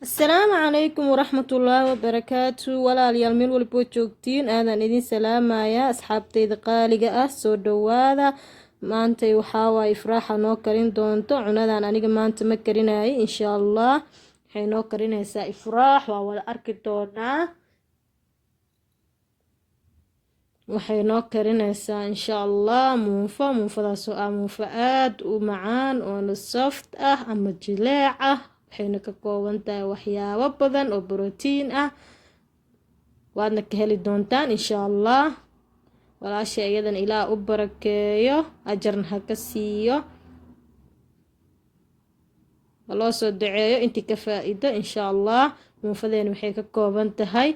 Asalaamu calaykum waraxmatullaahi wabarakaatu. Walaalayaal, meel walbo joogtiin, aadaan idin salaamayaa. Asxaabteyda qaaliga ah, soo dhawaada. Maantay waxaa waaye Ifraaxa noo karin doonto cunadan. Aniga maanta ma karinayay, insha Allah waxay noo karinaysaa Ifraax, waa wada arki doonaa. Waxay noo karinaysaa, insha Allah, muunfo. Muunfadaasoo ah muunfo aada u macaan oona soft ah ama jileec ah, waxayna ka kooban tahay waxyaabo badan oo brotiin ah. Waadna ka heli doontaan, insha Allah. Walaasha iyadana Ilaah u barakeeyo, ajarna ha ka siiyo. Loo soo duceeyo intii ka faa-iido, insha Allah. Muunfadeena waxay ka kooban tahay: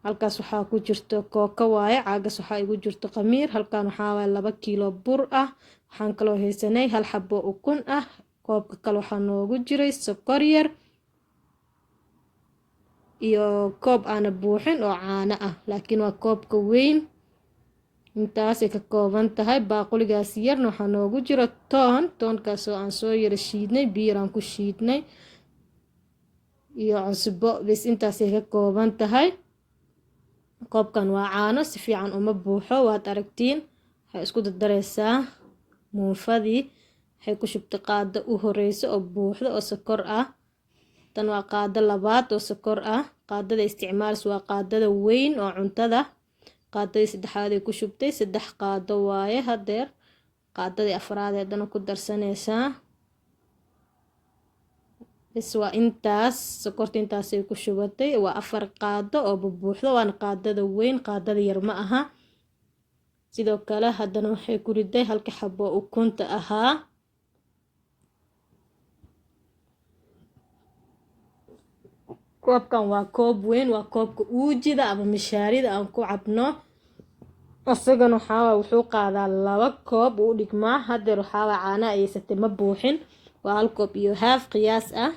halkaas waxaa ku jirto kooko waaye, caagas waxaa igu jirto khamiir, halkan waxaa waaye 2 kiilo bur ah. Waxaan kaloo haysanay hal xabo ukun ah. Koobka kale waxaa noogu jiray sokor yar iyo koob aana buuxin oo caano ah, laakiin waa koobka weyn. Intaasay ka kooban tahay. Baaquligaas yarna waxaa noogu jiro toon, toonkaasoo aan soo yara shiidnay, biyo aan ku shiidnay, iyo cusbo bes. Intaasay ka kooban tahay. Koobkan waa caano, si fiican uma buuxo, waad aragtiin. Waxay isku dardareysaa muunfadii. Waxay ku shubtay qaado u horeyso oo buuxdo oo sokor ah. Tan waa qaado labaad oo sokor ah. Qaadada isticmaalis waa qaadada weyn oo cuntada. Qaadadii saddexaad ay ku shubtay, saddex qaado waaye hadeer. Qaadadii afraad haddana ku darsanaysaa. Bes, waa intaas. Sokorta intaasay ku shubatay, waa afar qaado oo bubuuxdo, waana qaadada weyn, qaadada yar ma aha. Sidoo kale haddana waxay ku riday halka xabo ukunta ahaa. Koobkan waa koob weyn, waa koobka uujida ama mishaarida aan ku cabno. Isagana waxaa wuxuu qaadaa 2 koob uu dhigmaa. Hadeer waxaawaa caana ayeysatay, ma buuxin, waa hal koob iyo haaf qiyaas ah.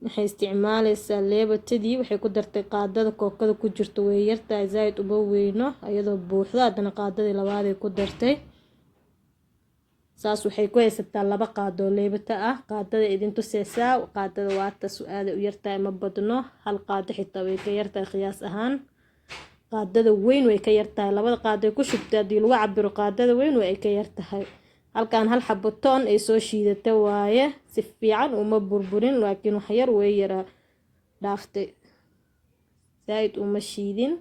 Waxay isticmaaleysaa leebatadii. Waxay ku dartay qaadada kookada ku jirto, way yartahay, zaaid uma weyno iyadoo buuxdo. Haddana qaadadii labaaday ku dartay. Saas waxay ku haysataa laba qaadoo leebata ah. Qaadada idin tuseysaa, qaadada waata, su-aada u yartahay, ma badno, hal qaado xitaa way ka yartahay qiyaas ahaan. Qaadada weyn way ka yartahay. Labada qaaday ku shubtay haddii lagu cabiro qaadada weyn, way ka yartahay. Halkan hal xabo toon ay soo shiidata waaye. Si fiican uma burburin, laakiin wax yar way yara dhaaftay, zaaid uma shiidin,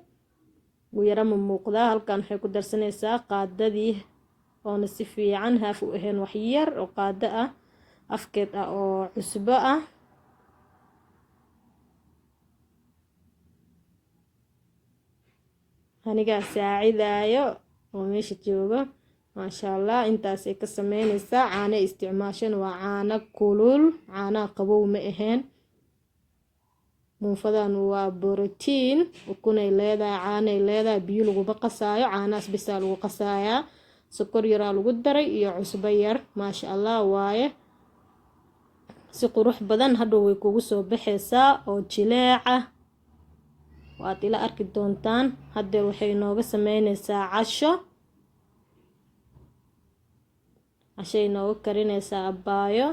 wuu yara ma muuqdaa. Halkan waxay ku darsanaysaa qaadadii oona si fiican haaf u ahayn, wax yar oo qaado ah afkeed ah oo cusbo ah. Anigaa saacidaayo oo meesha joogo, maasha Allah. Intaasay ka sameyneysaa. Caano isticmaashana waa caano kulul, caanaha qabow ma ahayn. Muunfadan waa borotiin, ukunay leedahay, caanay leedahay, biyo laguma qasaayo, caanahaas bisaa lagu qasaayaa. Sokor yaraa lagu daray iyo cusbo yar. Maasha Allah waaye, si qurux badan hadhow way kugu soo baxaysaa oo jileeca, waad ila arki doontaan. Haddeer waxay nooga sameyneysaa casho, cashay nooga karinaysaa abbaayo,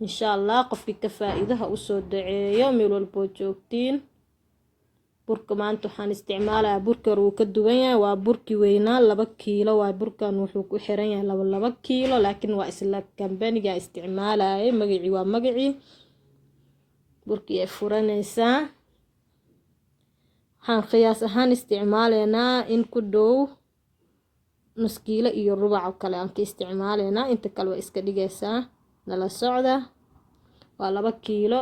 insha Allah. Qofkii ka faa-iido ha usoo daceeyo, meel walboo joogtiin. Burka maanta waxaan isticmaalayaa burka hore, wuu ka duwan yahay, waa burkii weynaa, 2 kiilo waay. Burkan wuxuu ku xiran yahay 2 2 kiilo, laakiin waa isla kambaniga isticmaalayay, magacii waa magacii. Burkii ay furanaysaa. Waxaan qiyaas ahaan isticmaaleynaa in ku dhow nus kiilo iyo rubac oo kale aan ka isticmaaleynaa, inta kale waa iska dhigaysaa. Nala socda, waa 2 kiilo.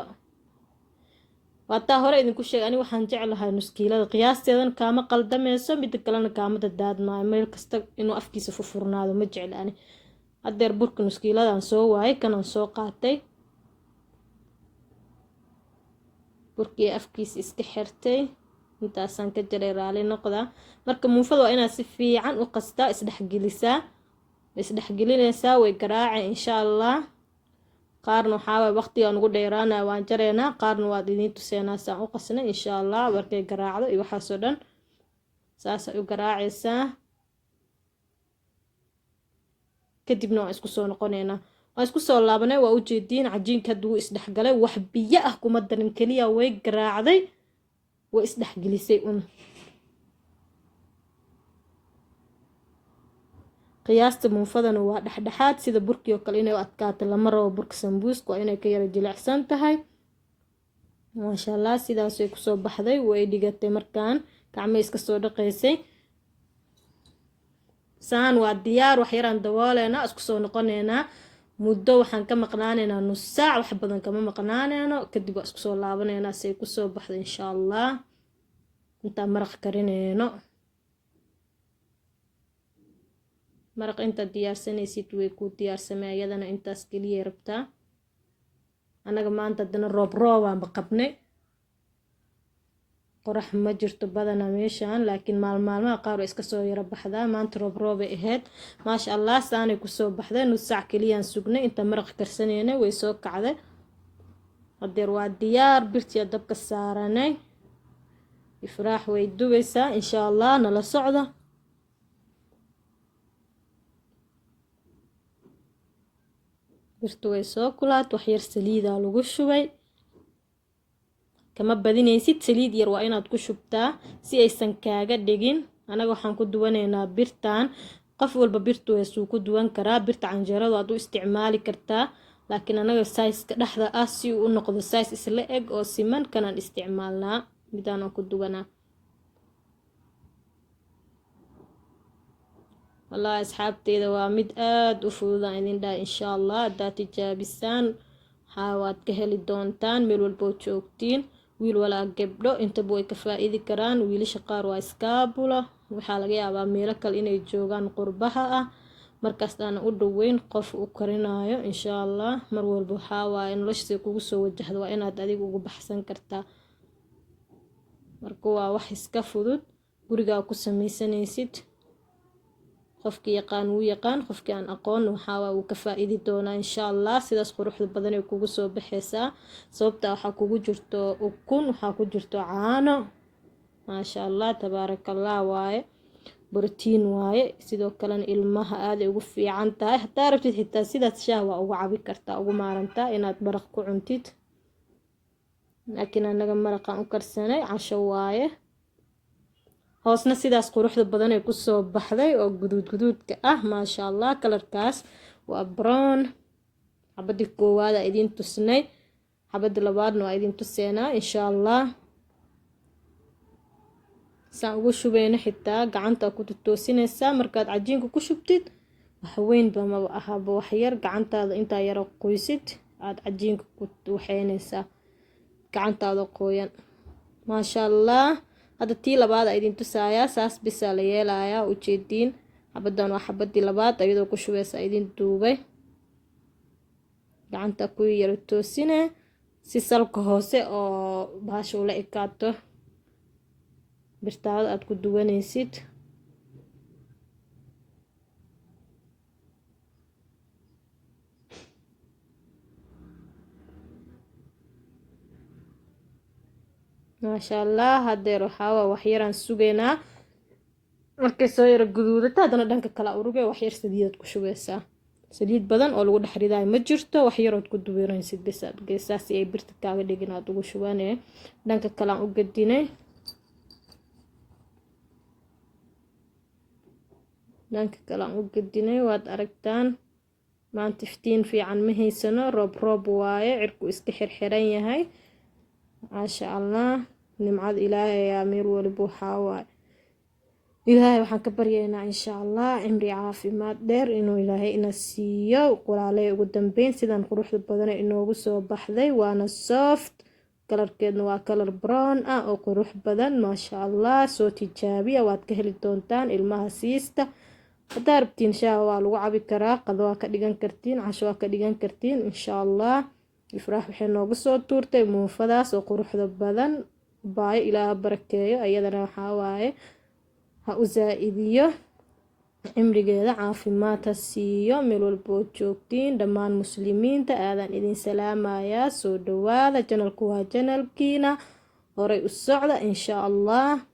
Waataa hore idinku sheegay, aniga waxaan jeclahay nus kiilada, qiyaasteedan kaama qaldameyso, midda kalena kaama dadaadmaayo. Meel kasta inuu afkiisa fufurnaado ma jecla ani. Haddeer burka nus kiiladan soo waayay, kanaan soo qaatay. Burkii afkiisa iska xirtay, intaasaan ka jaray, raali noqda. Marka muufada waa inaad si fiican u qastaa, isdhexgelisaa, isdhexgelinaysaa, way garaacay, insha Allah. Qaarna waxaa waay waqtigaan ugu dheeraanaya waan jareynaa, qaarna waad idiin tuseenaa saan u qasnay, insha Allah. Markay garaacdo iyo waxaasoo dhan, saasay u garaacaysaa. Kadibna waan isku soo noqoneynaa. Waa isku soo laabanay. Waa ujeediin, cajiinka hadda wuu isdhexgalay. Wax biyo ah kuma darin, keliya way garaacday, way isdhexgelisay un. Qiyaasta muufadana waa dhexdhexaad, sida burkii oo kale inay u adkaato lama rabo. Burka sambuuska waa inay ka yara jilicsan tahay. Maasha Allah, sidaasay kusoo baxday. Way dhigatay markaan, gacmay iska soo dhaqaysay. Saan waa diyaar. Wax yaraan dabooleynaa, isku soo noqoneynaa. Muddo waxaan ka maqnaaneynaa nus saac, wax badan kama maqnaaneyno. Kadib waa isku soo laabaneynaa si ay kusoo baxdo, insha Allah, intaan maraq karineyno. Maraq intaad diyaarsanaysid way kuu diyaarsamay, iyadana intaas keliyay rabtaa. Annaga maanta haddana roob roobaanba qabnay, qorax ma jirto badanaa meeshaan, laakiin maalmaalmaha qaar way iska soo yaro baxdaa. Maanta roob roobay ahayd. Maasha Allah, saanay kusoo baxday. Nus saac keliyaan sugnay inta maraq karsaneynay, way soo kacday. Hadeer waa diyaar. Birtiyaa dabka saaranay, Ifraax way dubaysaa, insha Allah nala socda. Birtu way soo kulaat, wax yar saliidaa lagu shubay. Kama badinaysid, saliid yar waa inaad ku shubtaa si aysan kaaga dhigin. Anaga waxaan ku duwaneynaa birtan. Qof walba birtu weesuu ku duwan karaa, birta canjeeradu aad u isticmaali kartaa, laakiin anaga sizeka dhexda ah si uu u noqdo size isla eg oo siman kanaan isticmaalnaa, midaanaan ku duwanaa. Wallaahi asxaabteyda, waa mid aada u fududaan idin dhahay. Insha Allah haddaad tijaabisaan, waxaa waad ka heli doontaan meel walboo joogtiin. Wiil walaa gabdho intaba way ka faa-iidi karaan. Wiilasha qaar waa iskaabula, waxaa laga yaabaa meelo kale inay joogaan qurbaha ah, markaas aana u dhoweyn qof u karinayo. Insha Allah mar walba waxaa waaye noloshiisa kugu soo wajahdo waa inaad adiga ugu baxsan kartaa. Marka waa wax iska fudud, gurigaa ku sameysanaysid. Qofkii yaqaan wuu yaqaan, qofkii aan aqoon waxaa wuu ka faa-iidi doonaa, insha Allah. Sidaas quruxda badan ay kugu soo baxaysaa, sababta waxaa kugu jirto ukun, waxaa ku jirto caano. Maasha Allah, tabaarakallah, waaye borotiin waaye. Sidoo kalena ilmaha aaday ugu fiican tahay. Hadaa rabtid xitaa sidaas shaah waa ugu cabi kartaa, ugu maarantaa inaad maraq ku cuntid, laakiin anaga maraqaan u karsanay, casho waaye. Hoosna sidaas quruxda badan ay kusoo baxday oo guduud guduudka ah. Maasha Allah, kalarkaas waa brown. Xabadii koowaad aa idiin tusnay, xabadda labaadna waa idiin tuseenaa, insha Allah. Saan ugu shubeyno xitaa gacanta ku toosinaysaa. Markaad cajiinka ku shubtid, waxweynba maba ahaba, waxyar gacantaada intaa yaro qoysid aada cajiinka ku waxeynaysaa, gacantaada qoyan. Maasha Allah, hadda tii labaad aa idin tusayaa. Saas bisaa la yeelayaa, ujeediin. Xabadan waa xabadii labaad, iyadoo ku shubeysa idin duubay. Gacanta ku yaro toosine si salka hoose oo bahasha ula ekaato birtaada aada ku duwanaysid. Maasha Allah, hadeer waxaawaa waxyaraan sugaynaa. Markay soo yaro guduudata, haddana dhanka kale uruge, waxyar saliidaad ku shubeysaa. Saliid badan oo lagu dhex ridaayo ma jirto, waxyarood ku duwanaysid bes aad geysaa si ay birta kaaga dhigin aad ugu shubanee. Dhanka kale aan u gadinay, dhanka kale aan u gadinay. Waad aragtaan, maanta iftiin fiican ma haysano, roob roob waaye, cirku iska xirxiran yahay. Maasha Allah, nimcada Ilaahay ayaa meel waliba waxaa waaye. Ilaahay waxaan ka baryaynaa, insha Allah, cimri caafimaad dheer inuu Ilaahay ina siiyo. Walaalay, ugu dambeyn sidan quruxda badana inoogu soo baxday, waana soft, kalarkeedna waa kalar brown ah oo qurux badan. Maasha Allah, soo tijaabiya, waad ka heli doontaan. Ilmaha siista haddaa rabtiin, shaaha waa lagu cabi karaa, qado waa ka dhigan kartiin, casho waa ka dhigan kartiin, insha Allah. Ifraax waxay noogu soo tuurtay muufadaas oo quruxda badan. Baayo, Ilaaha barakeeyo, iyadana waxaa waaye ha u saa-idiyo cimrigeeda, caafimaad ha siiyo. Meel walbood joogtiin, dhammaan muslimiinta aadaan idin salaamayaa. Soo dhawaada, channelku waa channelkiina, horay u socda, insha Allah.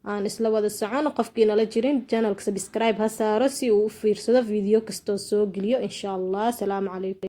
Aan isla wada socono. Qofkii nala jirin channelka subscribe ha saaro si uu u fiirsado video kastoo soo geliyo, insha Allah. Asalaamu calaykum.